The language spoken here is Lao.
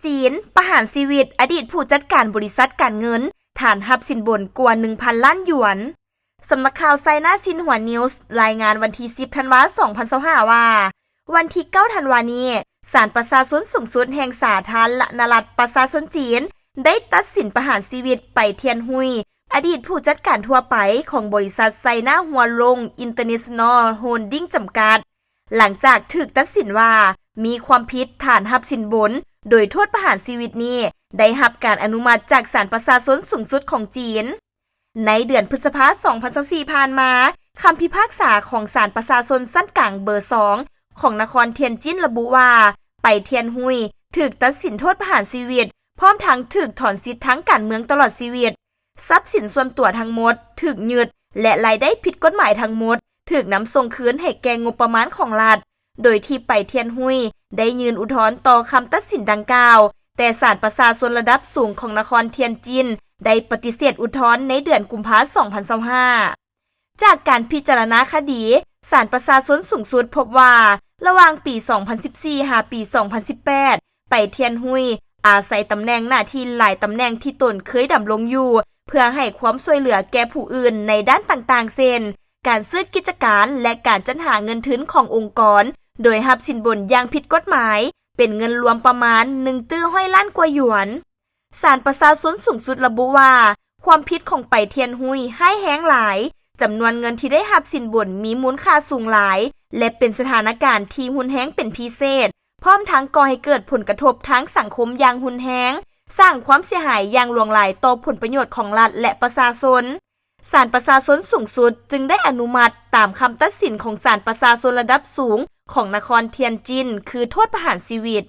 ຈີນ ປະຫານຊີວິດ ອະດີດຜູ້ຈັດການບໍລິສັດການເງິນ ຖານຮັບສິນບົນກວ່າ ໜຶ່ງພັນລ້ານຢວນ. ສຳນັກຂ່າວ China Xinhua News ລາຍງານວັນທີ ສິບ ທັນວາ ສອງພັນຊາວຫ້າ ວ່າ ວັນທີ ເກົ້າ ທັນວານີ້ ສານປະຊາຊົນສູງສຸດແຫ່ງສາທາລະນະລັດປະຊາຊົນຈີນ ໄດ້ຕັດສິນປະຫານຊີວິດ ໄປ ທຽນ ຮຸຍ ອະດີດຜູ້ຈັດການທົ່ວໄປຂອງບໍລິສັດ China Hualong International Holding ຈຳກັດ ຫຼັງຈາກຖືກຕັດສິນວ່າ ມີຄວາມຜິດຖານຮັບສິນບົນ ໂດຍໂທດປະຫານຊີວິດນີ້ ໄດ້ຮັບການອະນຸມັດຈາກສານປະຊາຊົນສູງສຸດຂອງຈີນ. ໃນເດືອນພຶດສະພາ ສອງພັນຊາວສີ່ ຜ່ານມາ, ຄຳພິພາກສາຂອງສານປະຊາຊົນຊັ້ນກາງເບີສອງ ຂອງນະຄອນທຽນຈິນ ລະບຸວ່າ ໄປ ທຽນ ຮຸຍ ຖືກຕັດສິນໂທດປະຫານຊີວິດ ພ້ອມທັງຖືກຖອນສິດທາງການເມືອງຕະຫຼອດຊີວິດ. ຊັບສິນສ່ວນຕົວທັງໝົດຖືກຍຶດ ແລະ ລາຍໄດ້ຜິດກົດໝາຍທັງໝົດ ຖືກນຳສົ່ງຄືນໃຫ້ແກ່ງົບປະມານຂອງລັດ, ໂດຍທີ່ ໄປ ທຽນ ຮຸຍ ໄດ້ຍື່ນອຸທອນຕໍ່ຄຳຕັດສິນດັ່ງກ່າວ, ແຕ່ສານປະຊາຊົນລະດັບສູງຂອງນະຄອນທຽນຈິນ ໄດ້ປະຕິເສດອຸທອນໃນເດືອນກຸມພາ ສອງພັນຊາວຫ້າ. ຈາກການພິຈາລະນາຄະດີ, ສານປະຊາຊົນສູງສຸດພົບວ່າ ລະຫວ່າງປີ ສອງພັນສິບສີ່ ຫາປີ ສອງພັນສິບແປດ ໄປ ທຽນ ຮຸຍ ອາໄສຕຳແໜ່ງໜ້າທີ່ຫຼາຍຕຳແໜ່ງທີ່ຕົນເຄີຍດຳລົງຢູ່ ເພື່ອໃຫ້ຄວາມຊ່ວຍເຫຼືອແກ່ຜູ້ອື່ນໃນດ້ານຕ່າງໆ ເຊັ່ນ ການຊື້ກິດຈະການ ແລະ ການຈັດຫາເງິນທຶນຂອງອົງກອນ ໂດຍຮັບສິນບົນຢ່າງຜິດກົດໝາຍ ເປັນເງິນລວມປະມານ ໜຶ່ງຕື້ຮ້ອຍລ້ານກວ່າຢວນ. ສານປະຊາຊົນສູງສຸດລະບຸວ່າ ຄວາມຜິດຂອງ ໄປ ທຽນ ຮຸຍ ຮ້າຍແຮງຫຼາຍ, ຈຳນວນເງິນທີ່ໄດ້ຮັບສິນບົນມີມູນຄ່າສູງຫຼາຍ ແລະ ເປັນສະຖານະການທີ່ຮຸນແຮງເປັນພິເສດ, ພ້ອມທັງກໍ່ໃຫ້ເກີດຜົນກະທົບທາງສັງຄົມຢ່າງຮຸນແຮງ, ສ້າງຄວາມເສຍຫາຍຢ່າງຫຼວງຫຼາຍຕໍ່ຜົນປະໂຫຍດຂອງລັດ ແລະ ປະຊາຊົນ. ສານປະຊາຊົນສູງສຸດຈຶ່ງໄດ້ອະນຸມັດຕາມຄຳຕັດສິນຂອງສານປະຊາຊົນລະດັບສູງຂອງນະຄອນທຽນຈິນ ຄືໂທດປະຫານຊີວິດ.